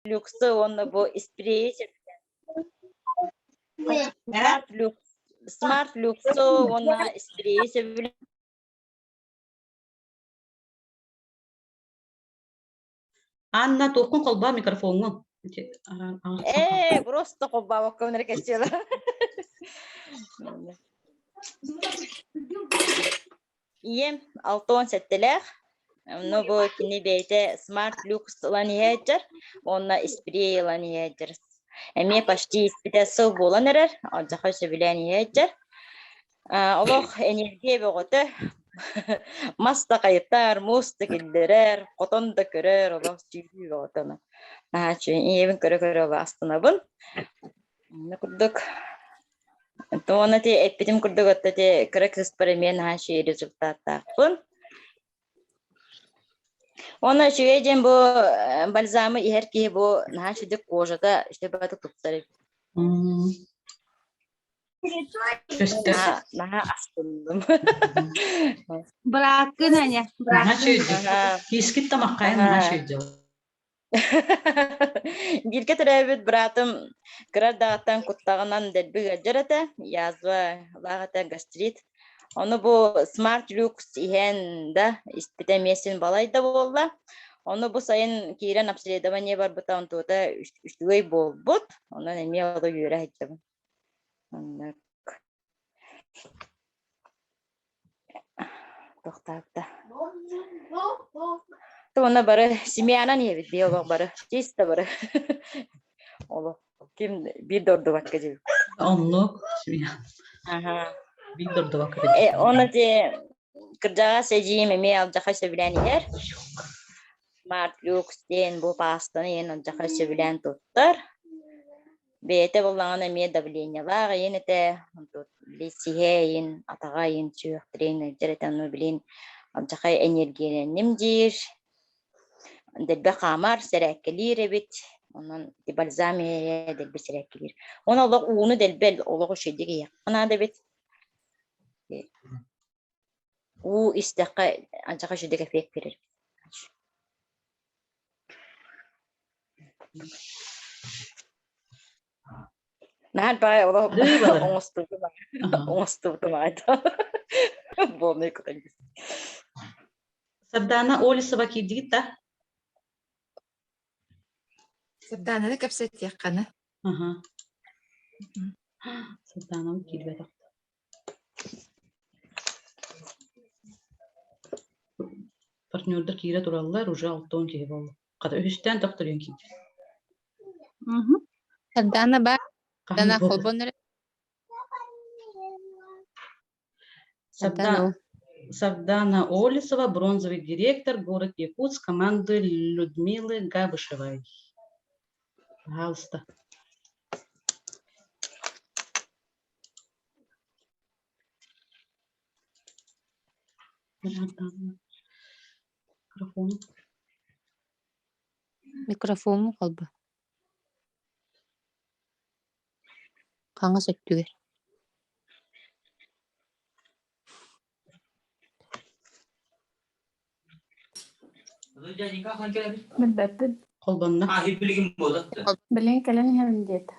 Люксы уонна бу испириэйи Smart Lux Smart Luxу уонна испириэйи сөбүлээн Анна, туоххун холбоо микрофоҥҥун. Ээ, просто холбообоккун эрэ кэччиэлэ. Ийэм 67-лээх, онно бу кини бэйэтэ Smart Lux ылан иһээччэр уонна испириэй ылан иһээччэр. Эмиэ почти испитэ сыл буолан эрэр, алдьархай сөбүлээн иһээччэр. Олох энергия бөҕөтө, мас да хайытар, муус да киллэрэр, хотон да көрөр, олох сүүрүү бөҕөтө ону. Наһаа үчүгэй, ийэбин көрө-көрө олох астынабын. Онно курдук Уонна ити эппитим курдук отто ити кыра кыыспар эмиэ наһаа үчүгэй результаттаахпын. Уонна үчүгэй диэн бу бальзамы иһэр киһи бу наһаа үчүгэй кожата үчүгэй баҕайытык тупсар эбит. Көстөр. Наһаа астынным. Бырааккын Аня, Наһаа бырааккын. үчүгэй. Киискит тамаххайын наһаа үчүгэй. Бииргэ төрөөбүт быраатым кыра эрдэҕиттэн куттаҕынан дэлби ыалдьар этэ, язва лаах этэ, гастрит. Ону бу Smart Lux иһэн да испитэ эмиэ син балай да буолла. Ону бу сайын киирэн обследование барбыта онтуота үчүгэй буолбут. Онон эмиэ оло үөрэ сылдьабын. Оннук. Тохтообута. Уонна бары семьянан ийэбит бии олох бары чисто бары олох ким биир да ордубакка дьиэбит. Оннук семья. Аха. Биир да ордубакка Э, оны те кырдьаҕас эдьиийим эмиэ алдьархай сөбүлээн иһэр. Март Люкс диэн бу паастаны иһэн алдьархай сөбүлээн туттар. Бэйэтэ буоллаҕына эмиэ давлениелаах иин этэ, онтон били сиһэ иин, атаҕа иин сүһүөхтэрин илдьэр этэ, ону билин алдьархай эниэргийэлэнним диир, дэлби хаамар, сэрээккэлиир эбит, онон ити бальзам иһэ дэлби сэрээккэлиир. Уонна олох ууну дэлби олох үчүгэйдик иһиэххэ наада эбит. Уу истэххэ алдьархай үчүгэйдик эффект биэрэр. Наһаа баай олох оҥостубутум оҥостубутум аайда буолнай кутан Сардаана Олесова киирдигит да? Сардаананы кэпсэтиэххэ Аха. Сардаанам киирбэтэх. Партнердар киирэ тураллар, уже 60 киһи буолла. Хата үһүстээн тохторуйан киирдэ. Сардаана баар, Хаһан Сардаана буолла? холбон эрэ. Сардаана Сарда... Сардана Олесова, бронзовый директор, город Якутск, команды Людмилы Габышевой. Пожалуйста. Микрофон. Микрофону холбо. Хаҥас өттүгэр. Билбэппин. Холбонно. Билигин кэлэн иһэбин диэтэ.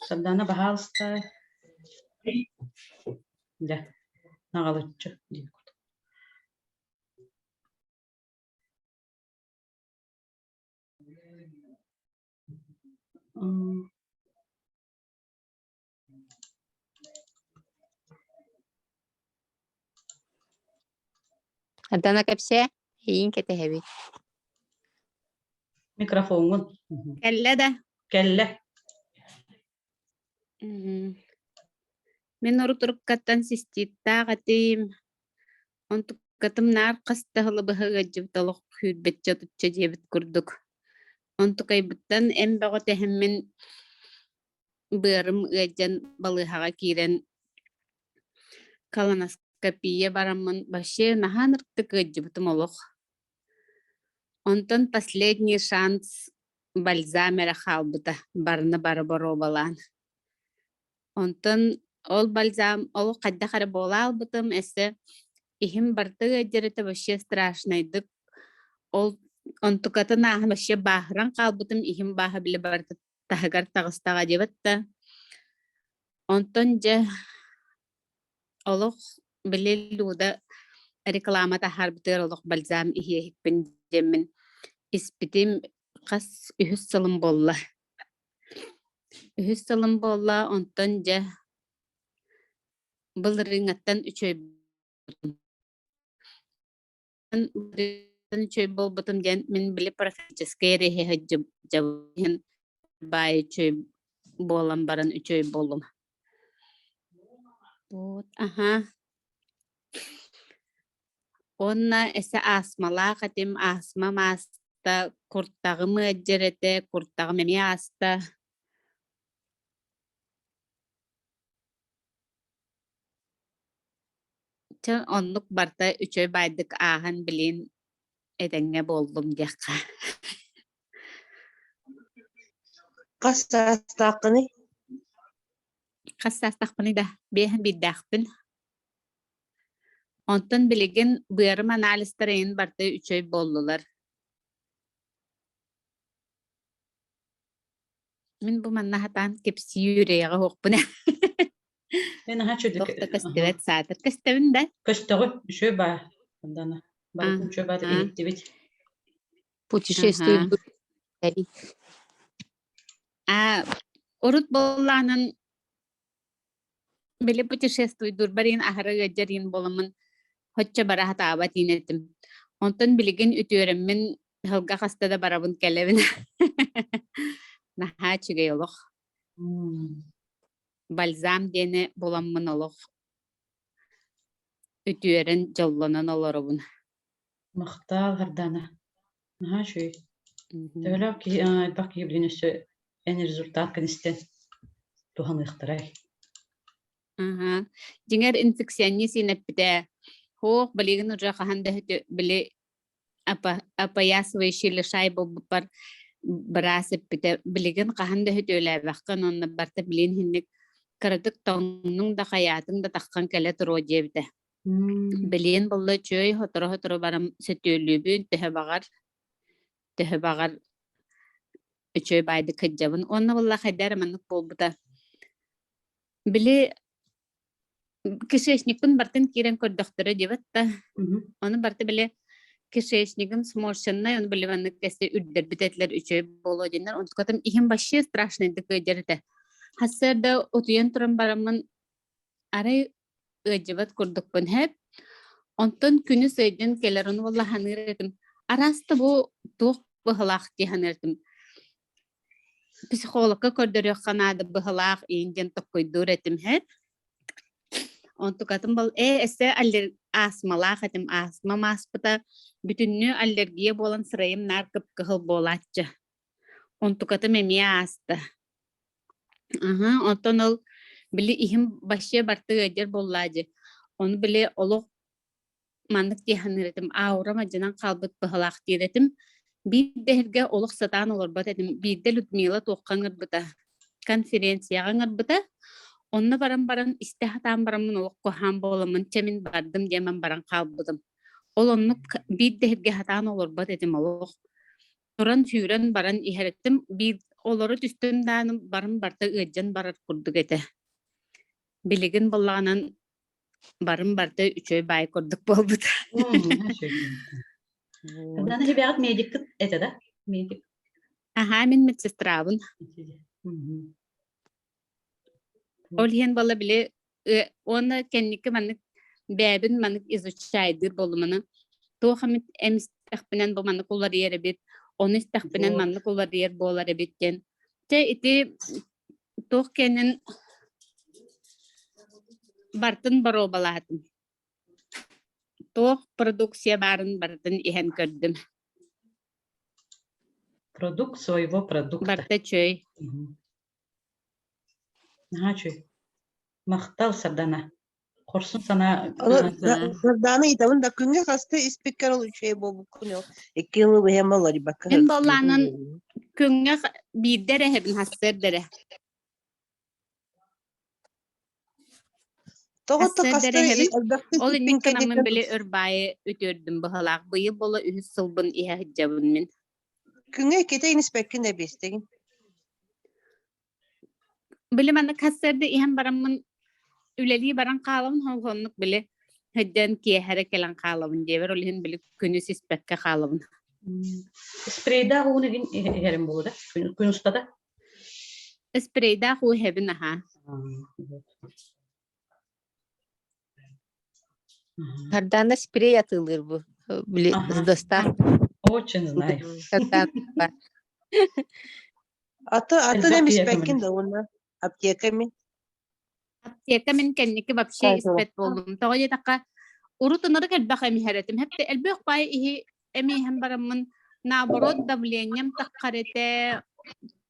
Сардаана, баһаалыста. Дьэ, наҕалыччы диэн курдук. Сардаана кэпсээ, эйиин кэтэһэбит. Микрофоҥҥун. Кэллэ да? Кэллэ. Мин урут уруккаттан циститтаах этим. Онтуккатым наар хас да сылы быһа ыалдьыбыт олох күүрбэччэ отучча диэбит курдук. Онтукайбыттан эн бөҕө тэһиммин быарым ыалдьан балыыһаҕа киирэн колоноскопия бараммын вообще наһаа ынырыктык ыалдьыбытым олох. Онтон последний шанс бальзам эрэ хаалбыта барыны бары боруобалаан. Онтон ол бальзам ол хайдах эрэ буола албытым өссө иһим барыта ыалдьар этэ вообще страшнайдык. Ол Онтукатын ааһан вообще бааһыран хаалбытым, иһим бааһа били барыта таһыгар таҕыстаҕа диэбэт да. Онтон дьэ олох били Люда реклама таһаарбытыгар олох бальзам иһиэһикпин диэммин испитим хас үһүс сылым буолла. Үһүс сылым буолла, онтон дьэ былырыыҥҥаттан үчүгэй үчүгэй буолбутум диэн мин били практическай эрэ иһин баай үчүгэй буолан баран үчүгэй буоллум. Вот, аха. Уонна эсэ астмалаах этим, астмам ааста, куртаҕым ыалдьар этэ, куртаҕым эмиэ ааста. Чэ, оннук барыта үчүгэй баайдык ааһан билигин этэҥҥэ буоллум диэххэ. Хас саастааххыный? Хас саастаахпыный да, биэһин биирдээхпин. Онтон билигин быарым анализтара иһин барыта үчүгэй буоллулар. Мин бу манна сатаан кэпсии үөрэйэҕэ суохпун ээ. Мен аха Туох чөдүк да көстүбэт саатар көстөбүн да. Көстөҕү үчүгэй баа. Дана. Барытын үчүгэй баатыр иһиттибит. Путешествует А урут буоллаанан били путешествуйдуурбар иин аһара ыалдьар иин буоламмын Һоччо бара сатаабат иин этим. Онтон билигин үтүөрэммин ыһылга хаста да барабын кэлэбин. Наһаа үчүгэй олох. Бальзам диэни буламмын олох үтүөрэн дьоллонон олоробун. Махтаал Ардана. Наһаа үчүгэй. Төһөлөөх киһи элбэх киһи билигин өссө эн результаткын истэн туһаныахтарай. Аһа. Дьиҥэр инфекционист иин эппитэ, "Һуох, билигин уже хаһан да били опоясывающий лишай буолбуппар быраас эппитэ, билигин хаһан да үтүөлээбэххин уонна барыта билигин иһинник кыратык тоҥнуҥ да хайаатыҥ да таххан кэлэ туруо" диэбитэ. Билигин буолла үчүгэй сотору-сотору баран сөтүөлүүбүн, төһө баҕар үчүгэй баайдык сылдьабын. Уонна буолла хайдах эрэ маннык буолбута. Били кишечникпын барытын киирэн көрдөхтөрө диэбэт да, ону барыта били кишечнигым сморщеннай, ону били маннык эссе үрдэрбит этилэр үчүгэй буолуо диэннэр, онтукатым иһим вообще страшнайдык ыалдьар этэ. Сарсыарда утуйан туран бараммын арай ыалдьыбат курдукпун һэп. Онтон күнүс ыалдьан кэлэр, ону буолла саныыр этим. Араас да бу туох быһылаах дии саныыр этим. Психологка көрдөрүөххэ наада быһылаах иин диэн токкуйдуур этим һэт. Онтукатын бол ээ эссе астмалаах этим астмам ааспыта бүтүннүү аллергия буолан сырайым наар кып-кыһыл буолааччы. Онтукатым эмиэ ааста. Аһа, онтон ол били иһим вообще барты ыалдьар буоллаа дии. Ону били олох маннык дии саныыр этим, аурам алдьанан хаалбыт быһылаах диир этим. Биир дэһиргэ олох сатаан олорбот этим. Биирдэ Людмила туохха ыҥырбыта, конференцияҕа ыҥырбыта. Онно баран баран истэ сатаан бараммын олох куһаҕан буоламмын, чэ мин бардым диэмэн баран хаалбытым. Ол оннук биир дэһиргэ сатаан олорбот этим олох. Туран сүүрэн баран иһэр этим. Биир олоро түстүм даҕаны барым барыта ыалдьан барар курдук этэ. Билигин буоллаҕынан Барым барыта үчүгэй баай курдук буолбут. Ардана эбэҕит медиккыт этэ да? Медик. Аһаа, мин медсестрабын. Ол иһин буолла били уонна кэнники маннык бэйэбин маннык изучайдыыр буоллум туох эмит эмистэхпинэн бу маннык уларыйар эбит, ону истэхпинэн маннык уларыйар буолар эбит диэн. Чэ ити туох кэннин Барытын боруобалаатым. Туох продукция баарын барытын иһэн көрдүм. Продукт своего продукта. Барыта үчүгэй. Наһаа үчүгэй. Махтал, Сардана. Хорсун санаа Сардаана ыйытабын да күҥҥэ хаста испиккэр ол үчүгэй буолбуккун икки ылы быһа маларибакка Мин боллаанан күҥҥэ биирдэ эрэ иһэбин, сарсыарда эрэ. Тоҕо Хассыарда хаста эрэ иһэбин. элбэхтик Ол испин инник гынаммын кэнниттэн били өр баайы үтүөрдүм быһалаах. Быйыл буола үһүс сылбын иһэ сылдьабын мин. Күҥҥэ иккитэ иниспэккин да биэстэгин. Били маннык хассыарда иһэн бараммын үлэлии баран хаалабын, холхоннук били сылдьан киэһэрэ кэлэн хаалабын диэбэр, ол иһин били күнүс испэккэ хаалабын. Спрейдаах ууну игин иһэрим буолуо да күн устата. Спрейдаах уу иһэбин аһаа. Сардаана спрей атыылыыр бу. Били Ага. с доставкой. Очень знаю. Сардаана. Аты атын Элбэх эм киһи испэккин көмөлөс. да уонна аптека мин. Аптека мин кэнники вообще испэт буоллум. Тоҕо диэтэххэ, урут ынырык элбэх эм иһэр этим. Хэптэ элбэх баай иһи эми иһэн бараммын, наоборот давлением таххар этэ,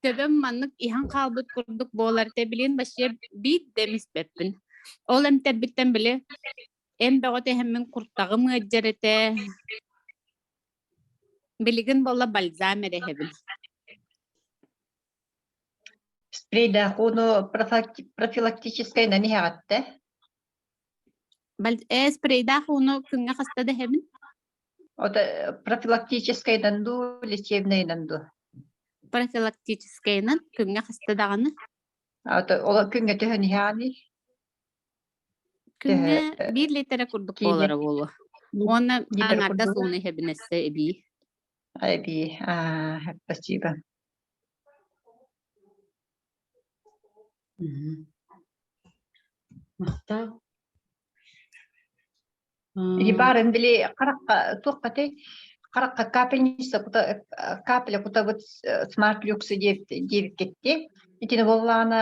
төбөм маннык иһэн хаалбыт курдук буолар этэ. Билин вообще биир да эм испэппин. Ол эмтэрбиттэн били эм бөҕөтө иһэммин куртаҕым ыалдьар этэ. Билигин буолла бальзам эрэ иһэбин. Спрейдаах ууну профилактическай иһэҕиттэ. Э, спрейдаах ууну күҥҥэ хаста да иһэбин? Ото профилактическайынан дуу, лечебнайынан дуу? Профилактическайынан күҥҥэ хаста даҕаны. Ото ол күҥҥэ төһөн иһэҕиний? Күҥҥэ биир литрэ курдук буолара буолуо. Уонна аҥардас ууну иһэбин өссө эбии. Эбии, спасибо. Махтал. Ибарын били харахха туоххатай харахха капельница кута капля кутабыт смарт люксы диэбиккитти итини буоллаҕына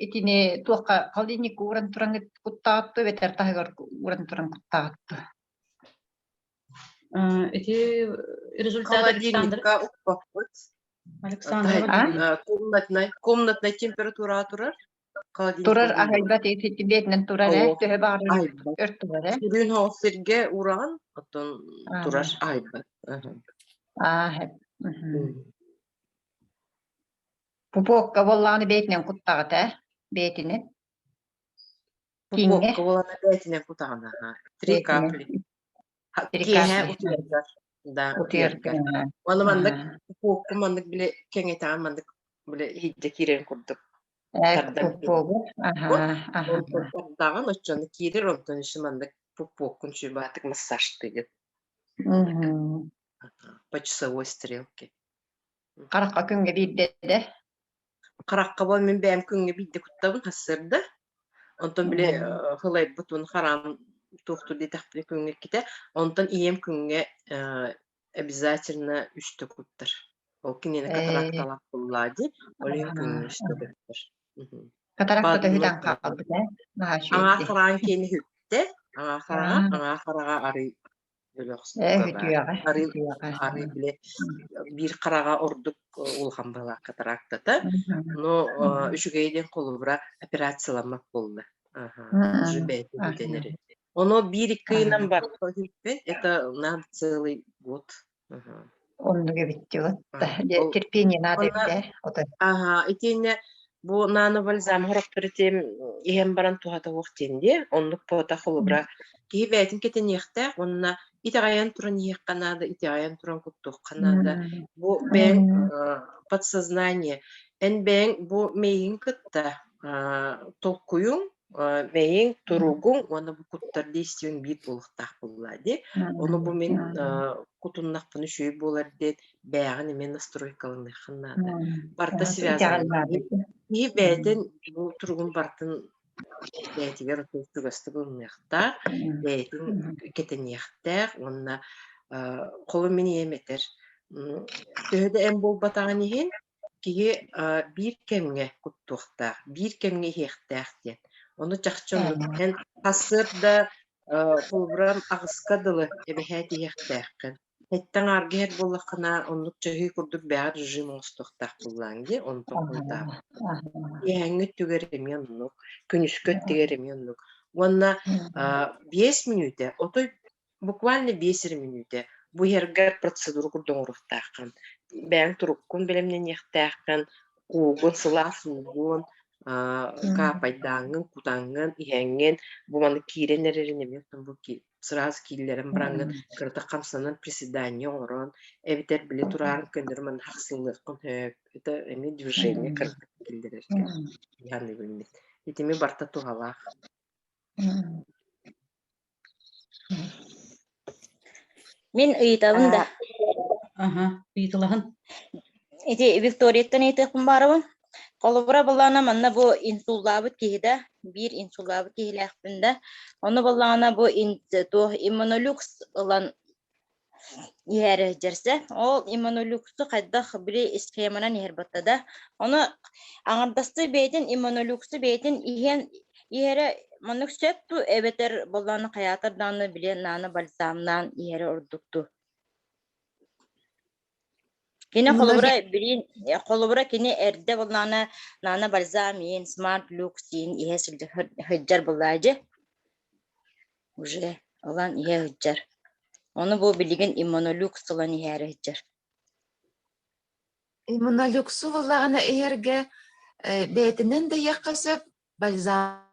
итини туохха холодильникка ууран туран куттаҕытту эбэтэр таһыгар ууран туран куттаҕытту Ити результат Александр Холодильникка укпаппыт. Александрова Комнатная комнатная температура турар. Турар аһыйбат ититибиэтинэн турар ээ, төһө баҕарар Айбат. өр турар ээ. Сүрүн оҕус сиргэ ураҕын, оттон турар айбат. Аа, Пупокка буоллаҕына бэйэтинэн куттаҕыт ээ, бэйэтинэн. Пупокка буолана бэйэтинэн кутаҕына, три капли. Киэһэ утуйаргар. Да, утуйаргар. Уонна маннык пупокку маннык били кэҥэтэҕин маннык били иһирдьэ киирэрин курдук тардан тардаҕын оччону киирэр онтон еще маннык пупоккун чуйбаатык массажтыыгын по часовой стрелке Харахха күҥҥэ биирдэ да Харахха буол мин бэйэм күҥҥэ биирдэ куттабын сарсыарда. Онтон били хылайбыт уон хараам туохтуур диэтэхпинэ күҥҥэ иккитэ. Онтон ийэм күҥҥэ обязательно үстэ куттар. Ол кинини катаракталаах буоллаа дии. Ол иһин күҥҥэ үстэ куттар. Катаракта төһүтэн хаалбыт ээ. Наһаа Аҥаа үчүгэй. хараан киэни үттэ. Аҥаа хараҕа, аҥаа хараҕа арый Ээ, үтүөҕэ, Арыы үтүөҕэ. арыы били биир хараҕа ордук улахан быһыылаах катарактата. Но үчүгэй диэн холобура операцияламмат буолла. Аха, уже бэйэтин бүтэн эрэр. Ону биир-икки ыйынан барбыта это надо целый год. Аха. Оннук эбит вот. Терпение надо эбит ээ. Отой. Аха, итиэннэ бу нано-бальзам хорохтор итим иһэн баран туһата суох диэн диэ. Оннук буота холобура киһи бэйэтин кэтэниэхтээх уонна итэҕэйэн туран иһиэххэ наада, итэҕэйэн туран куттуохха наада. Бу бэйэҥ подсознание эн бэйэҥ бу мэйиҥ кытта толкуйуҥ, мэйиҥ, туругуҥ уонна бу куттар действиеҥ биир буолуохтаах буолла дии. Ону бу мин кутуннахпына үчүгэй буолар диэн бэйэҕин эмиэ настройкаланыаххын наада. Барыта связано. Киһи бэйэтин бу туругун барытын бэйэтигэр чугастык ылыныахтаах, бэйэтин кэтэниэхтээх уонна холу мин ийэм этэр төһө да эн буолбатаҕын иһин киһи биир кэмҥэ куттуохтаах, биир кэмҥэ иһиэхтээх диэн. Ону чахчы оннук эн сарсыарда холобура аҕыска дылы эбэһээт иһиэхтээххин. Эттэн аарга иһэр буоллаххына, оннук чаһыы курдук бэҕэр режим оҥостуохтаах буоллааҥ дии, онтон хойутаабат. Киэһээҥҥи өттүгэр эмиэ оннук, күнүскү өттүгэр эмиэ оннук. Уонна 5 мүнүүтэ, отой буквально 5 эрэ мүнүүтэ бу иһэргэр процедура курдук оҥоруохтааххын. Бэйэҥ туруккун бэлэмнэниэхтээххин, уугун, сылаас уугун. Каапайдааҥҥын, кутаҥҥын, иһэҥҥин бу маны киирэн эрэрин эмиэ оттон бу сразу кииллэрэн бараҥҥын кыратык хамсанан приседание оҥорон эбэтэр били тураарын көннөрү манна хахсыллыаххын сөп. Это эмиэ движение кыратык киллэрэргэ дьаһаныбын мин. Итими барыта туһалаах. Мин ыйытабын да. Аха, ыйытылаһын. Ити Викторияттан ыйытыахпын баарабын. Холобура былаана манна бу инсуллаабыт киһи да, биир инсуллаабыт киһилээхпин да, ону былаана бу туох иммунолюкс ылан иһэр дьэрсэ. Ол иммунолюксу хайдах били схеманан иһэр батта да. Ону аҥардастыы бэйэтин иммунолюксу бэйэтин иһэн иһэрэ маннык сөп дуу эбэтэр боллоonu хайаатар даҕаны били нааны бальзамнаан иһэрэ ордук дуу? Кини холобура билин холобура кини эрдэ боллаана наана бальзам иин смарт люкс иин иһэ сылдьар буллаадьы уже ылан иһэ сылдьар. Ону бу билигин иммунолюкс ылан иһээри сылдьар. Иммунолюксу буллаҕына иһэргэ бэйэтинэн да иһиэххэ сөп, бальзам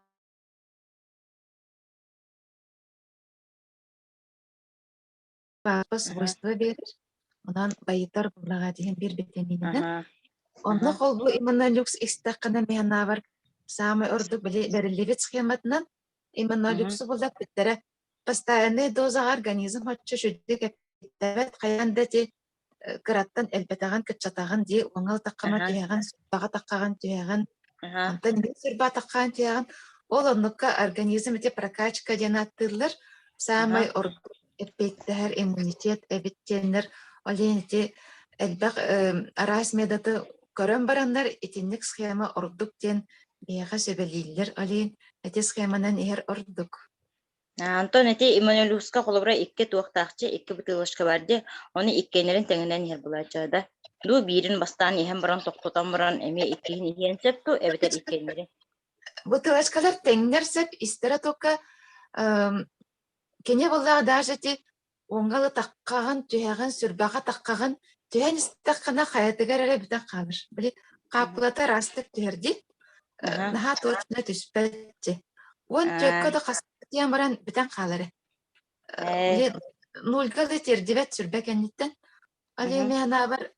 свойство биэрэр. Онон байытар буллаҕа диэн биир битэмиининэн. Онно холбу иммунолюкс истэххинэ миһанаабар саамай ордук били бэриллибит схематынан иммунолюксу буллаппыттара постоянный дозаҕа организм оччо үчүгдүк эппиэттэбэт хайаан да ити кыраттан элбэтэҕин кыччатаҕын дии уҥал таххама түһэҕин сүрбаҕа таххаҕын түһэҕин онтон эмиэ сүрбэ таххаҕын түһэҕин ол оннукка организм ити прокачка диэн ааттыыллар саамай ордук эппиэттэһэр иммунитет эбит диэннэр ол иһин ити элбэх араас методы көрөн бараннар итинник схема ордук диэн биһиэхэ сүбэлииллэр ол иһин ити схеманан иһэр ордук Антон ити иммунолюкска холобура икки туохтаахчы, икки бытыылочка бар дии, ону иккиэннэрин тэҥинэн иһэр булааччы да. Дуу биирин бастаан иһэн баран тохтотон баран эмиэ иккиһин иһиэн сөп дуу, эбэтэр иккиэннэрин. Бутылочкалар тэҥнэр сөп, истэрэ только кини буоллаҕа даже ити уоҥҥа таххаҕын, түһэҕин, сүрбэҕэ таххаҕын, түһэн истэххинэ хайатыгар эрэ бүтэн хаалар. Били хааппылата ыраастык түһэр дии. Наһаа точно түспэт дии. 14-кө да хастыйан баран бүтэн хаалар. Били нульга да тиэрдибэт сүрбэ кэнниттэн. Ал эми анаабар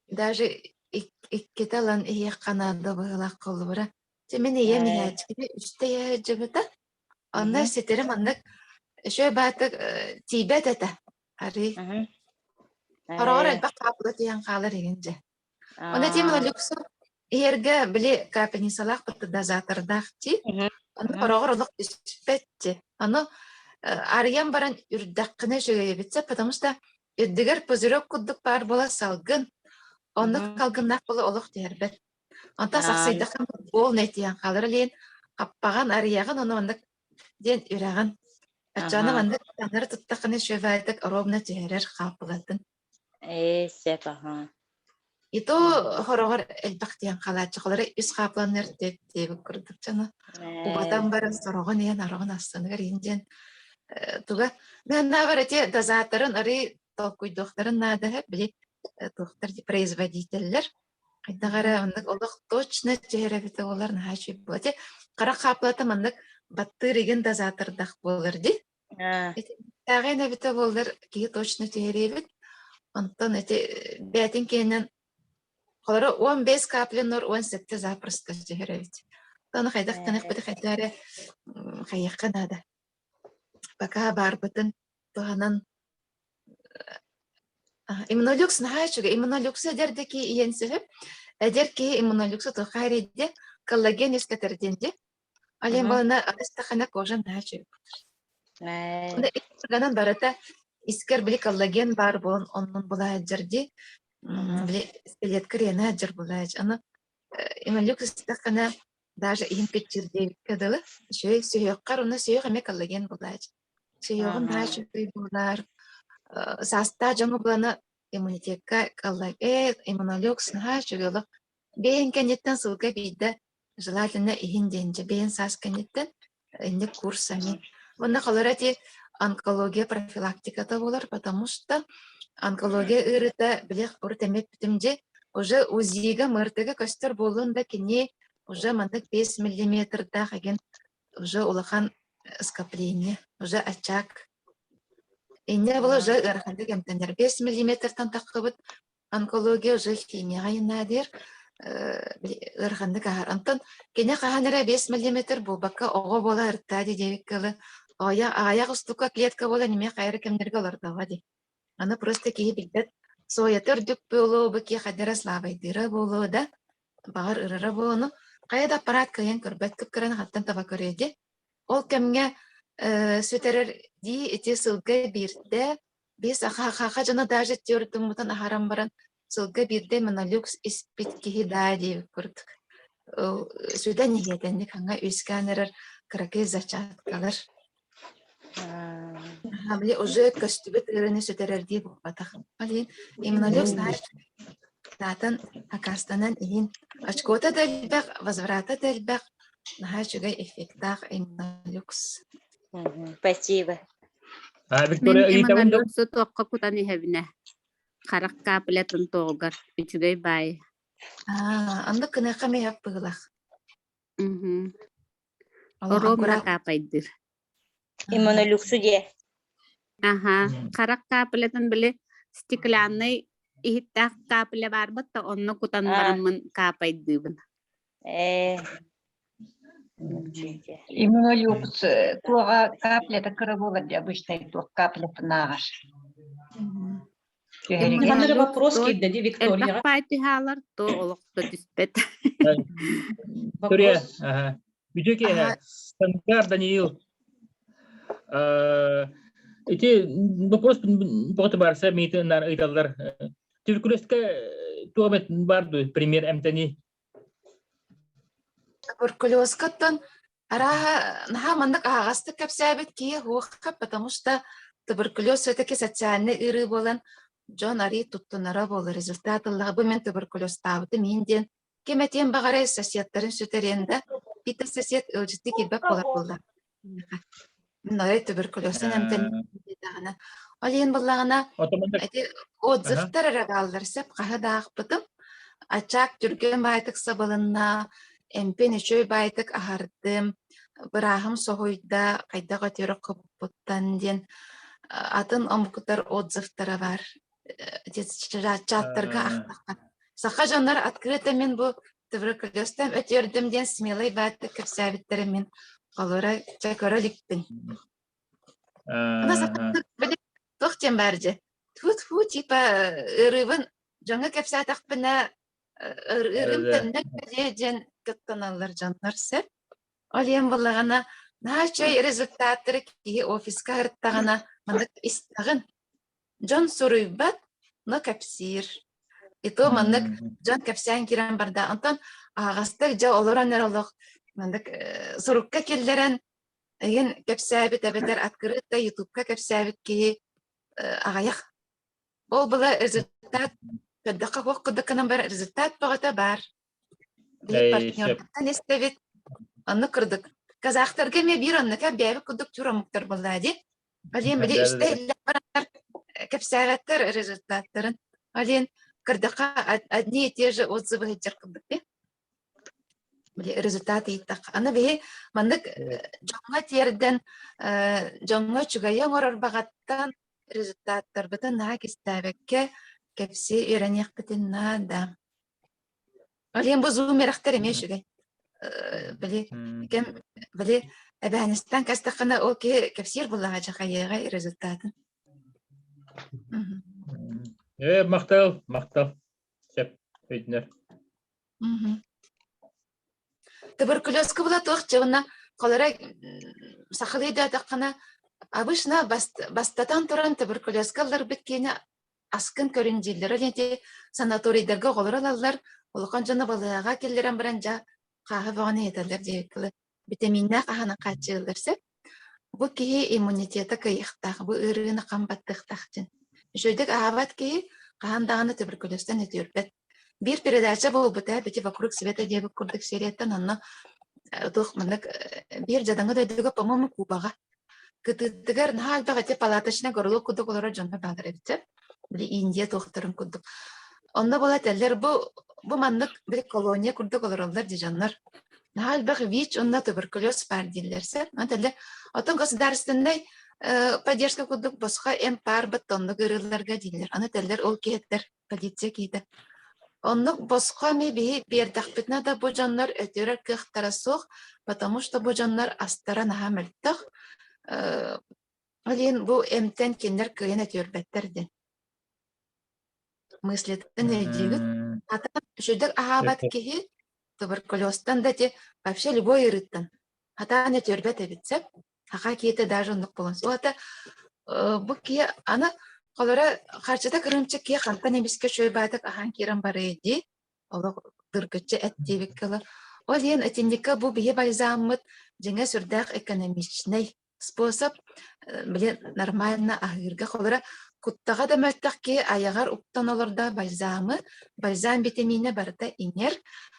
даже иккитэ ылан иһиэххэ наада быһыылаах холобура. Дьэ мин ийэм иһээччини үстэ иһээччибитэ. Онно ситэри маннык үчүгэй баатык тиийбэт этэ. Арыы. Хороҕор элбэх хаапыла тиийэн хаалар игин дьэ. Онно тиэмэ люксу иһэргэ били капельницалаах дозатордаах дии. Ону хороҕор олох түспэт дии. Ону арыйан баран үрдэххинэ үчүгэй эбит потому что үрдүгэр пузырек курдук баар буола салгын. Оннук салгыннаах буола олох түһэрбэт. Онтон сахсыйдахха полный тиийэн хаалар илиин хаппаҕын арыйаҕын ону маннык диэн үрэҕин. Оччоҕуна маннык таҥнары туттаххына үчүгэйдик ровно түһэрэр хааппылатын. Ээ, сөп, аха. И то хороҕор элбэх диэн хаалааччы холоро үс хаапыланнар диэбит курдук дьоно убатан баран сороҕун иһэн ороҕун ассыныгар иһин диэн туга нааннаабар эти дозаторын арый толкуйдуохтарын наада били туохтар производителлэр Хайдах эрэ оннук олох точно түһэр эбитэ буоллар наһаа үчүгэй буолуо. Ити харах хааппылата маннык баттыыр игин дозатордах буолар дии. Итиннээҕин эбитэ буоллар киһи точно түһэриэбит. Онтон ити бэйэтин киэнинэн холоро 15 капля нор 17 запросто түһэр эбит. Ону хайдах гыныахпыты хайдах эрэ хайыахха наада. Пока баарбытын туһанан Иммунолюкс наһаа үчүгэй. Иммунолюксу эдэр да киһи иһиэн сөп. Эдэр киһи иммунолюксу туохха эрэйдиэ? Коллаген үөскэтэр диэн дии. Ол иһин буолана астахына кожа наһаа үчүгэй буолар. Онно ис органын барыта искэр били коллаген баар буолан оннун була сылдьар дии. Били скелетка рена сылдьар буолааччы. Аны иммунолюкс истэххинэ даже иһин кыччыыр диэбиккэ дылы үчүгэй сүһүөххэр уонна сүһүөх эмиэ коллаген буолааччы. Сүһүөҕүм наһаа үчүгэй буолар. Саастаах дьоҥҥо булана иммунитекка коллаген, иммунолюкс наһаа үчүгэй олох. Бэйэҥ кэнниттэн сылга биирдэ желательно иһин диэн дьэ бэйэҥ саас кэнниттэн инник курс эмиэ. Уонна холоро ити онкология профилактиката буолар, потому что онкология ыарыыта били урут эмиэ эппитим дьи уже УЗИ-га, МРТ-га көстөр буоллун да кини. Уже маннык 5 миллиметрдаах эгин уже улахан скопление, уже очаг. Инньэ была уже ыараханнык эмтэнэр. 5 миллиметртан таххыбыт онкология уже химияҕа иннаадыыр ыараханнык аһар. Онтон кини хаһан эрэ 5 миллиметр буолбакка оҕо буола ыртаа дии диэбиккэ дылы аҕыйах устука клетка буолан эмиэ хайа эрэ кэмнэргэ олордоҕо дии. Аны просто киһи билбэт соята үрдүк буолуо, бу киһи хайдах эрэ слабайдыыра буолуо да, баҕар ырара буолуо, хайа да аппарат кыайан көрбөт кып-кыраны хантан таба көрүө дии. Ол кэмҥэ сүтэрэр дии ити сылга биирдэ биир саха дьоно даже тиэрдиммытын аһаран баран сылга биирдэ монолюкс испит киһи даа диэбит курдук сүтэн иһиэтэнник хаҥа үөскээн эрэр кыракый зачаткалар били уже көстүбүт ыарыыны сүтэрэрдии буолбатах. Ол иһин иммунолюкс наһаа акаастанан иһин очкота да элбэх, возврата да элбэх, наһаа үчүгэй эффектаах иммунолюкс. Спасибо. А, Мин Виктория, ыйытабын да? иммунолюксу туохха кутан иһэбинэ? Харах каплятын туоҕугар үчүгэй баай. Аа, оннук гыныахха эмиэ сөп быһыылаах. Мгм. Олох Оруобуна аккуратно. каапайдыыр. Иммунолюксу диэ. Аха, харах каплятын били стекляннай иһиттээх капля баарбыт да онно кутан А. бараммын каапайдыыбын. Э. Иммунолюкс туоҕа каплята кыра буолар дии обычный туох каплятынааҕар. Түһэригэр. Манна эрэ вопрос То киирдэ дии элбэх Викторияҕа. паай түһаалар, то олох да түспэт. Виктория, Вопрос. ага. Үтүө киэһэ. Сангаар Даниил. Э, Ити вопрос тоҕо барса миитин ыйталлар. Туберкулезка туох эмэ бар дуо, пример эмтэни? Туберкулезкаттан арааһа наһаа маннык аһаҕастык кэпсээбит киһи суохха, потому что туберкулез все-таки социальный ыарыы буолан дьон арыый туттунара буолар результат ыллаҕа бу мин туберкулезтаабытым иһин диэн ким этиэн баҕарай соседтарын сүтэриэн да биитэр сосед ыалдьыттыы киирбэт буолар буолла Мин арай туберкулезтан эмтэнним диэтэҕинэ ол иһин буоллаҕына ити отзывтар эрэ бааллар сөп хаһы да аахпытым ачаак түргэн баайтык сабылынна эмпин үчүгэй баайтык аһардым бырааһым соһуйда хайдах өтөрө хоппуттан диэн атын омуктар отзывтара бар чаттарга ахтахха саха дьоннор открыто мин бу туберкулезтан өтүөрдүм диэн смелый бааттык кэпсээбиттэрин мин холура чэ көрө иликпин. Туох диэн баар дьэ тьфу-тьфу типа ыарыыбын дьоҥҥо кэпсээтэхпинэ ыарыым төннөн кэлиэ диэн кыттыналлар дьоннор сөп. Ол иһин буоллаҕына наһаа үчүгэй результаттары киһи офиска сырыттаҕына маннык истэҕин Дьон суруйбат, но кэпсиир. И то маннык дьон кэпсээн киирэн барда. Онтон аһаҕастык дьэ олорон эрэ олох маннык сурукка киллэрэн эйин кэпсээбит эбэтэр открыто ютубка кэпсээбит киһи аҕыйах. Ол была результат көрдөххө туох курдук гынан баран результат бөҕөтө баар. Биир партнердартан истэбит. Оннук курдук. Казахтарга эмиэ биир оннука бэйэбит курдук тюр омуктар буоллаа дии. Алин били үстэ иллэ бараннар кэпсээбэттэр результаттарын. Алин көрдөххө одни и те же отзывы сылдьар курдук би. Били результат ыйыттахха. Аны биһи маннык дьоҥҥо тиэрдэн дьоҥҥо үчүгэйи оҥорор баҕаттан результаттарбытын наһаа кистээбэккэ кэпсии үөрэниэхпитин наада. Алин бу зум үөрэхтэр эмиэ үчүгэй. Били кэм били эбээнистэн кэстэххинэ ол киһи кэпсиир буоллаҕа дьахайыаҕа результатын. Э, махтал, махтал. Сөп, өйдөнөр. Туберкулезка була туох дьыбына холора сахалыы даатаххына обычно бастатан туран туберкулезка ылларбыт киһини аскын көрүн дииллэр. Ол ити санаторийдарга оҕолор ылаллар, улахан дьону балыыһаҕа киллэрэн баран дьэ хааһы бөҕөнү иһэтэллэр диэбит Битэмииннээх аһынан хааччыйыллар сөп. Бу киһи иммунитета кыайыахтаах, бу ыарыыны хам баттыахтаах диэн. Үчүгэйдик аһаабат киһи хаһан даҕаны туберкулезтан үтүөрбэт. Биир передача буолбута, бити «Вокруг света» диэбит курдук серияттан онно туох маннык биир дьадаҥы дойдуга, по-моему, Кубаҕа Кытыытыгар наһаа элбэх ити палаточнай городок курдук олорор дьоннор бааллар эбит Били Индия туохтарын курдук. Онно буола этэллэр бу Бу маннык били колония курдук олороллор дии дьоннор. Наһаа элбэх ВИЧ уонна туберкулез баар дииллэр сэр. Ону Оттон государственнай поддержка курдук босхо эмп баар быт оннук ыарыыларга дииллэр. Аны этэллэр ол киһиттэр полиция киһитэ. Оннук босхо эми биһи биэрдэхпитинэ да бу дьоннор өтүөрэр кыахтара суох, потому что бу дьоннор астара наһаа мөлтөх. Ол иһин бу эмтэн кинилэр кыайан өтүөрбэттэр диэн. Мыслитын өйдүүгүт. Атын үчүгэй аһаабат киһи туберкулезтан да ити вообще любой ыарыыттан хатаан өтүөрбэт эбит сөп. Саха киһитэ даже оннук буолан. Ол ата бу киһи аны холоро харчыта кырыымчык киһи хантан эмискэ үчүгэй баатык аһаан киирэн барыай дии. Олох дыргыччы эт диэбиккэ ыла. Ол иһин итинниккэ бу биһи бальзаммыт дьиҥэ сүрдээх экономичнай способ били нормально аһыырга холоро куттаҕа да мөлтөх киһи айаҕар уктан олордо бальзамы бальзам витаминэ барыта иҥэр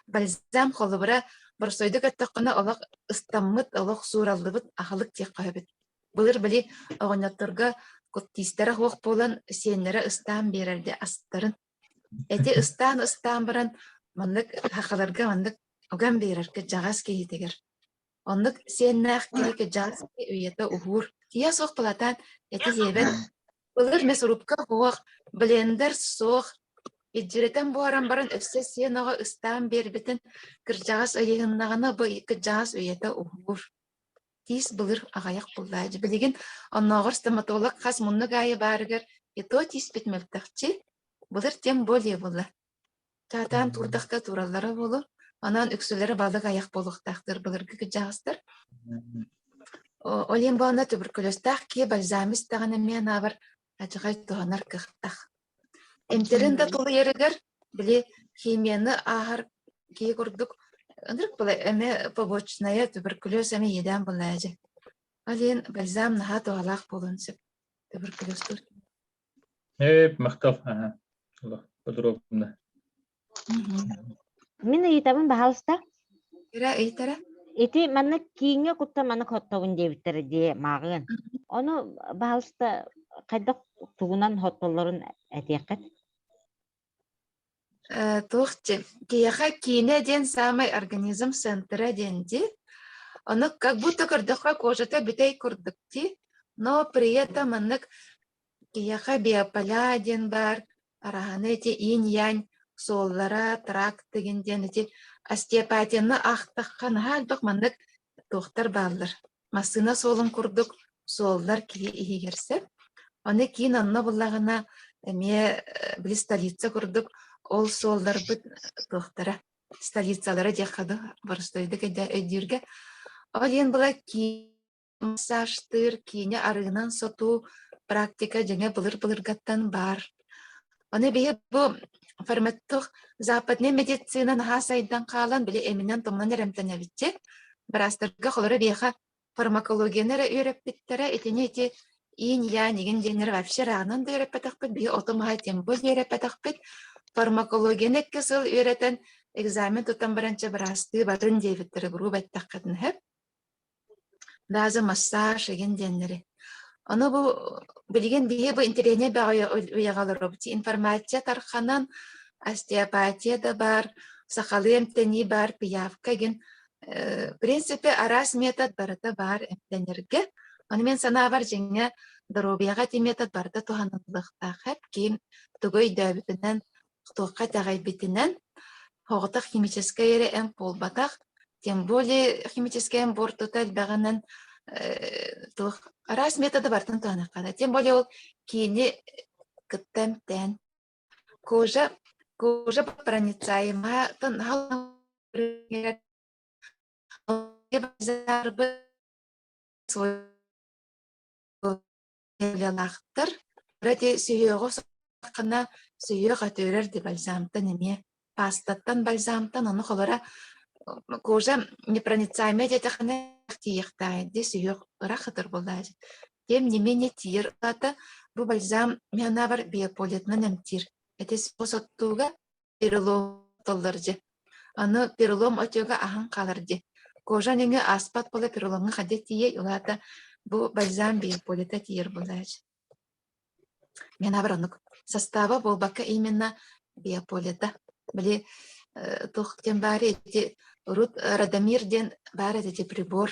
бальзам холобура боростуойдук өттөххүнэ олох ыстаммыт олох суураллыбыт аһылык диэххэ сөбүт былыр били оҕонньотторго тиистэрэ суох буолан сиэннэрэ ыстаан биэрэрдэ астарын эти ыстаан ыстаан баран маннык сахаларга маннык уган биэрэр кырдьаҕас киһитигэр Оннук сиэннээх киһи кырдьаҕас киһи үйэтэ уһуур. Тиийэ суох былатаан эти сиэбэт. Былыр мясорубка суох, блендер суох. Илдьиритэн буһаран баран өссө сиэн оҕо ыстаан биэрбитин кырдьаҕас ыйыһыннаҕына бу кырдьаҕас үйэтэ уһуур. Тиис былыр аҕыйах буоллаа. Билигин оннооҕор стоматолог хас муннук аайы баарыгар и то тииспит мөлтөхчү. Былыр тем более буолла. Чаатаан туурдахта туураллара буолуо, онон үксүлэрэ балык айах буолуохтаахтар былыргы кырдьаҕастар. Ол иһин буоланна туберкулезтаах киһи бальзам истэҕинэ эмиэ анаабар адьаҕай туһанар кыахтаах. Эмтэрин да тулуйарыгар били химияны ааһар киһи курдук ынырык была эмэ побочная туберкулез эмэ иэдээн буоллаа дьэ. Ол иһин бальзам наһаа туһалаах буолуон сөп туберкулезтуур. Ээ, махтал. Аха. Подробно. Мин ыйытабын баһаалыста. Эрэ ыйытара. Ити манна кииҥҥэ кутта маны хоттобун диэбиттэрэ дии мааҕыан. Ону баһаалыста хайдах тугунан хоттоллорун этиэххит? Туох дии, киһиэхэ киинэ диэн саамай организм центра диэн дии. Ону как будто көрдөххө кожата бүтэй курдук дии, но при этом маннык киһиэхэ биополя диэн баар, араһаны ити инь-янь суоллара, тракт деген диэн ити остеопатияны аахтахха наһаа элбэх маннык туохтар бааллар. Массыына суолун курдук суоллар киһи иһигэр сөп. Аны киин онно буллаҕына эмиэ били столица курдук ол суолларбыт туохтара столицалара диэххэ дуу боростуойдук өйдүүргэ. Ол иһин была киин массажтыыр, киинэ арыынан сотуу практика дьиҥэ былыр-былыргаттан баар. Аны биһи бу форматтых западнай медицина наһаа сайдан хаалан били эминэн-томунан эрэ эмтэнэбитчи. Быраастарга холоро биһиэхэ фармакологияны эрэ үөрэппиттэрэ, итини ити инь-янь игин диэннэри вообще ырааҕынан да үөрэппэтэхпит, биһи оту-маһы тем более үөрэппэтэхпит. Фармакологияны икки сыл үөрэтэн экзамен тутан баран чэ быраастыы барын диэбиттэрэ грубо эттэххитинэ сөп. Даже массаж игин диэннэри. Ону бу билигин биһи бу интэриэһинэй бөҕө үйэҕэ олоробут. Информация тарханан, остеопатия да баар, сахалыы эмтэнии баар, пиявка игин. В принципе, араас метод барыта баар эмтэнэргэ. Ону мин санаабар дьиҥэ доруобуйаҕа ити метод барыта туһаныллыахтаах эбит. Ким тугу өйдөөбүтүнэн туохха итэҕэйбитинэн, соҕотох химическэй эрэ эмп буолбатах, тем более химическэй эмп буортута элбэҕинэн туох араас методы барытын туһаныахха наада. Тем более ол киини кытта эмтээн кожа кожа проницаемая Лаахтар ити сүһүөҕү саххына сүһүөх өтүөрэр ди бальзамтан эмиэ пастаттан бальзамтан ону холоро кожа непроницаемая диэтэххинэ тиийиэхтээх ди сүһүөх ыраах ытыр буоллаа тем не менее тиийэр аата бу бальзам мин санаабар биополетынан эмтиир ити соттууга перелом толлор дьэ. Аны перелом отека аһан хаалар дьэ. Кожа нөҥүө ааспат буола переломҥа хайда тиийэй, ол аата бу бальзам биополита тиийэр буолааччы. Мен абар оннук. Состава буолбакка именно биополита. Били туох диэн баар ити урут Радомир диэн баар этэ ити прибор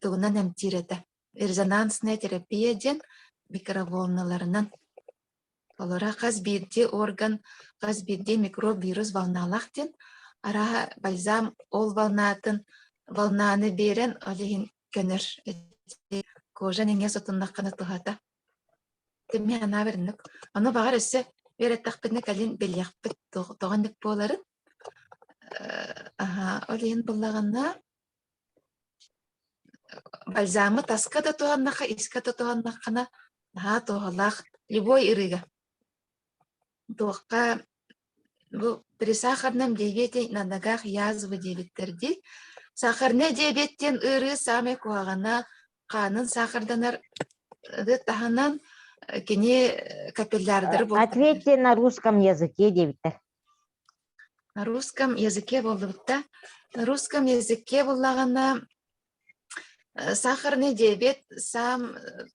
тугунан эмтиир этэ. Резонансная терапия диэн микроволналарынан. Олоро хас биирдии орган, хас биирдии микроб, вирус волналаах диэн арааһа бальзам ол волнатын волнаны биэрэн ол иһин көнөр кожан иҥэ сотуннаххына туһата. Мин санаабар инник. Ону баҕар өссө үөрэттэхпинэ кэлин билиэхпит тоҕо инник буоларын. Аһаа, ол иһин буллаҕына бальзамы таска да туһаннахха, искэ да туһаннаххына наһаа туһалаах любой ырыыга. Туохха бу при сахарном диабете на ногах язвы диэбиттэр дии. Сахарный диабет диэн ыарыы саамай куһаҕана хаанын саахарданар таһынан кини капиллярдары Ответьте на русском языке диэбиттэр. На русском языке буоллубутта. На русском языке буоллаҕына сахарный диабет сам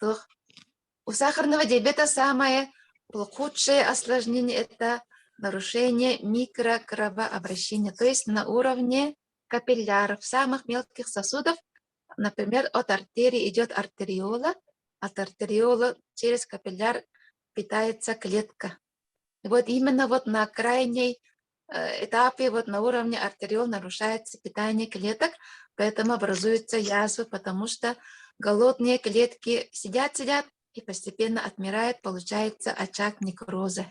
туох У сахарного диабета самое худшее осложнение – это нарушение микрокровообращения, то есть на уровне капилляров, самых мелких сосудов, например, от артерии идет артериола, от артериола через капилляр питается клетка. И вот именно вот на крайней этапе, вот на уровне артериол нарушается питание клеток, поэтому образуются язвы, потому что голодные клетки сидят-сидят и постепенно отмирают, получается очаг некроза.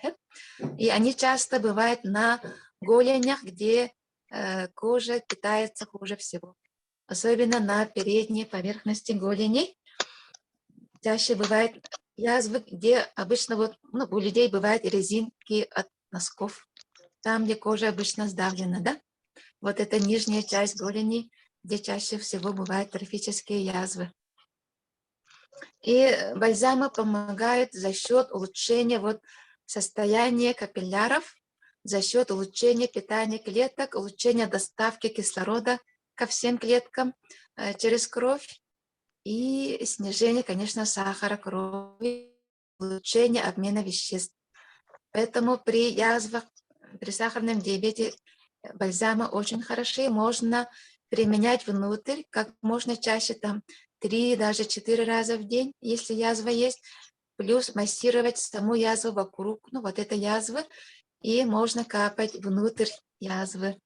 И они часто бывают на голенях, где кожа питается хуже всего. Особенно на передней поверхности голеней. Чаще бывает язвы, где обычно вот, ну, у людей бывают резинки от носков. Там, где кожа обычно сдавлена, да? Вот это нижняя часть голени, где чаще всего бывают трофические язвы. И бальзамы помогают за счет улучшения вот состояния капилляров, за счет улучшения питания клеток, улучшения доставки кислорода ко всем клеткам через кровь и снижение, конечно, сахара крови, улучшение обмена веществ. Поэтому при язвах, при сахарном диабете бальзамы очень хороши, можно применять внутрь как можно чаще, там 3, даже 4 раза в день, если язва есть, плюс массировать саму язву вокруг, ну вот этой язвы, и можно капать внутрь язвы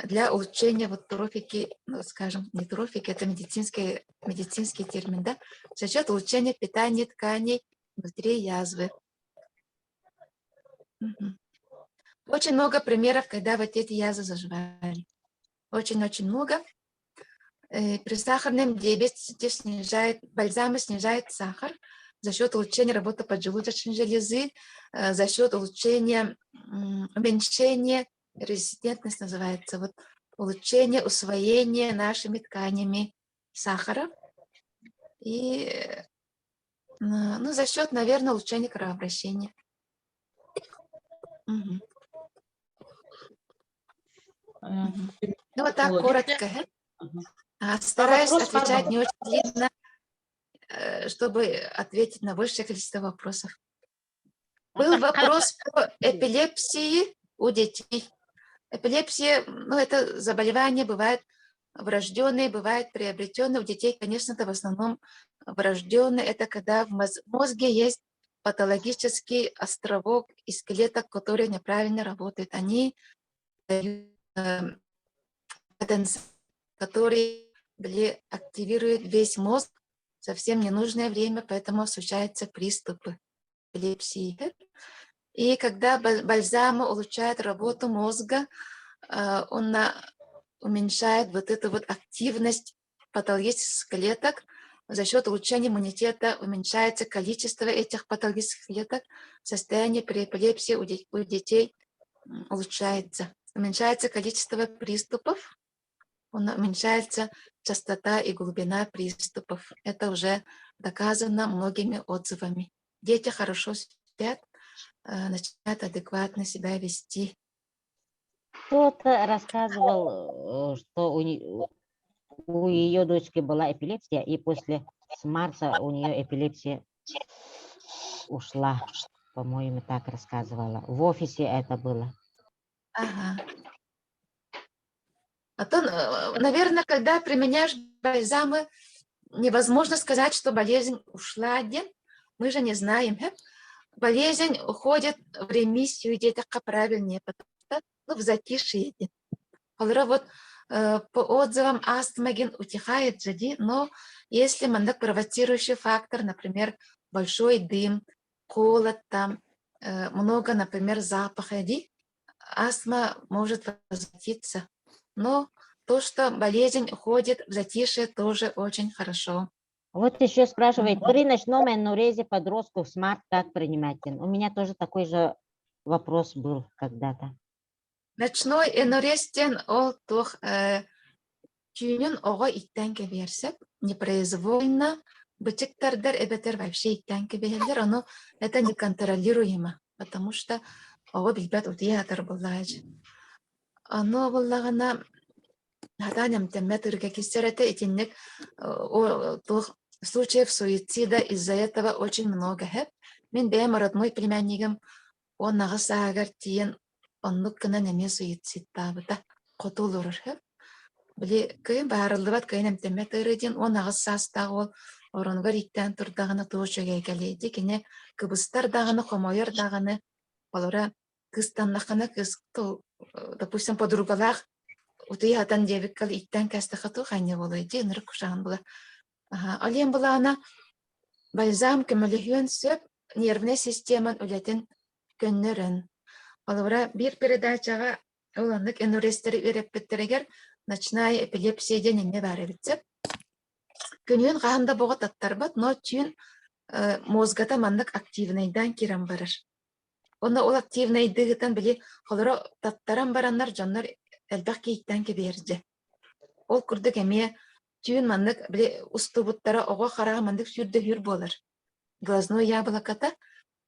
для улучшения вот трофики, ну, скажем, не трофики, это медицинский термин, да, за счет улучшения питания тканей внутри язвы. Мгм. Очень много примеров, когда вот эти язвы заживали. Очень-очень много. При сахарном диабете бальзамы снижает сахар за счет улучшения работы поджелудочной железы, за счет улучшения, уменьшения резистентность называется, вот улучшение усвоения нашими тканями сахара и ну, за счет, наверное, улучшения кровообращения. Мгм. Ну, вот так коротко. Стараюсь вопрос отвечать пардон. не очень длинно, чтобы ответить на большее количество вопросов. Был вопрос по эпилепсии у детей. Эпилепсия, ну, это заболевание бывает врожденное, бывает приобретенное. У детей, конечно, это в основном врожденное. Это когда в мозге есть патологический островок из клеток, которые неправильно работают. Они дают потенциал, который активирует весь мозг в совсем ненужное время, поэтому случаются приступы эпилепсии. И когда бальзамы улучшает работу мозга, он уменьшает вот эту вот активность патологических клеток. За счет улучшения иммунитета уменьшается количество этих патологических клеток. Состояние при эпилепсии у детей улучшается. Уменьшается количество приступов, уменьшается частота и глубина приступов. Это уже доказано многими отзывами. Дети хорошо спят, начинают адекватно себя вести. Кто-то рассказывал, что у ее дочки была эпилепсия, и после Смарта у нее эпилепсия ушла. По-моему, так рассказывала. В офисе это было. Ага. А то, наверное, когда применяешь бальзамы, невозможно сказать, что болезнь ушла один. Мы же не знаем. Болезнь уходит в ремиссию где-то правильнее, потому что ну, в затишье. Холора вот по отзывам астма ген утихает же, но если маннык провоцирующий фактор, например, большой дым, холод там, много, например, запаха, астма может возвратиться. Но то, что болезнь уходит в затишье, тоже очень хорошо. Вот еще спрашивает, при ночном энурезе подростков смарт как принимать? У меня тоже такой же вопрос был когда-то. Ночной энурез диэн ол туох түүнүн оҕо иттэн кэбиһэр сөп, непроизвольно бычык тардар эбэтэр вообще иттэн кэбиһэллэр, ону это неконтролируемо, потому что оҕо билбэт утуйа сытар буоллаҕа. Ону буоллаҕына сатаан эмтэммэт ырга киирсэр этэ итинник туох случаев суицида из-за этого очень много һэп. Мин бэйэм родной племяннигым 18 сааһыгар тиийэн оннук гынан эмиэ суицидтаабыта хоту олорор һэп. Били кыайан быһаарыллыбат кыайан эмтэммэт ыарыы диэн 18 саастаах уол оронугар ииктээн турдаҕына туох үчүгэй кэлиэй дии кини кыбыстар даҕаны хомойор даҕаны холобура кыыстаннаххына кыыс допустим подругалаах утуйа сатан диэбиккэ ииктээн кээстэххэ туох анньа буолуой дии ынырык кушаҕын була Ол иһин былаана бальзам көмөлөһүөн сөп нервнэй системан үлэтин көннөрөн. Холобура, биир передачаҕа ол оннук энурезтэри үөрэппиттэригэр ночная эпилепсия диэн иннэ баар эбит сөп. Күнүһүн хаһан да боҕо таттарбат, но түүн мозгата маннык активнайдаан киирэн барар. Уонна ол активнайдыытын били холоро таттаран бараннар дьоннор элбэх киһиттэн кэбиһэрдьэ. Ол курдук эмиэ түүн маннык били устубуттара оҕо хараҕа маннык сүүрдэһүүр буолар. Глазное яблокота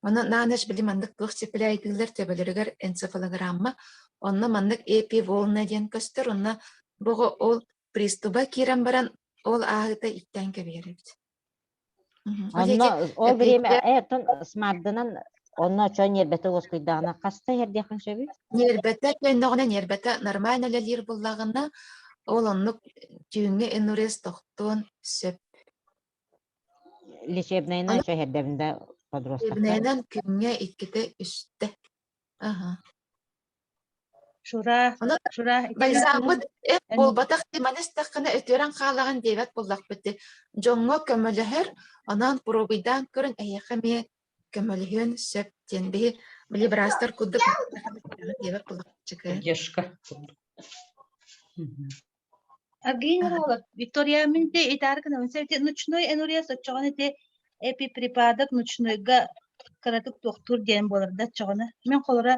Онно на ночь били маннык туох цепляйдыыллар төбөлөрүгэр энцефалограмма онно маннык эпи-волна диэн көстөр онно бу оҕо ол пристуба киирэн баран ол ааһыыта иктээн кэбиһэр эбит. Онно ол время оттон смарданан онно чо ньиэрбэтэ уоскуйдаҕына хаста иһэрдиэххин сөбүй? Ньиэрбэтэ көннөҕүнэ ньиэрбэтэ нормально үлэлиир буоллаҕына ол оннук түүҥҥү энурез тохтуон сөп. Лечебнайынан чо иһэрдэбин да подростокка. Лечебнайынан күҥҥэ иккитэ үстэ. Аха. Шура, Ону Шура, бальзаммыт эт буолбатах маны истэххинэ үтүөрэн хаалаҕын диэбэт буоллахпыт дии. Дьоҥҥо көмөлөһөр, онон пробуйдаан көрөн эһиэхэ эмиэ көмөлөһүөн сөп диэн биһи били быраастар курдук диэбэт буоллахчыкы. Поддержка. Евгений Ролов, Виктория мин те итаар гынабын. Сэ ночной энурез оччоҕуна ити эпиприпадок ночнойга кыратык туохтуур диэн буолар да оччоҕуна. Мин холоро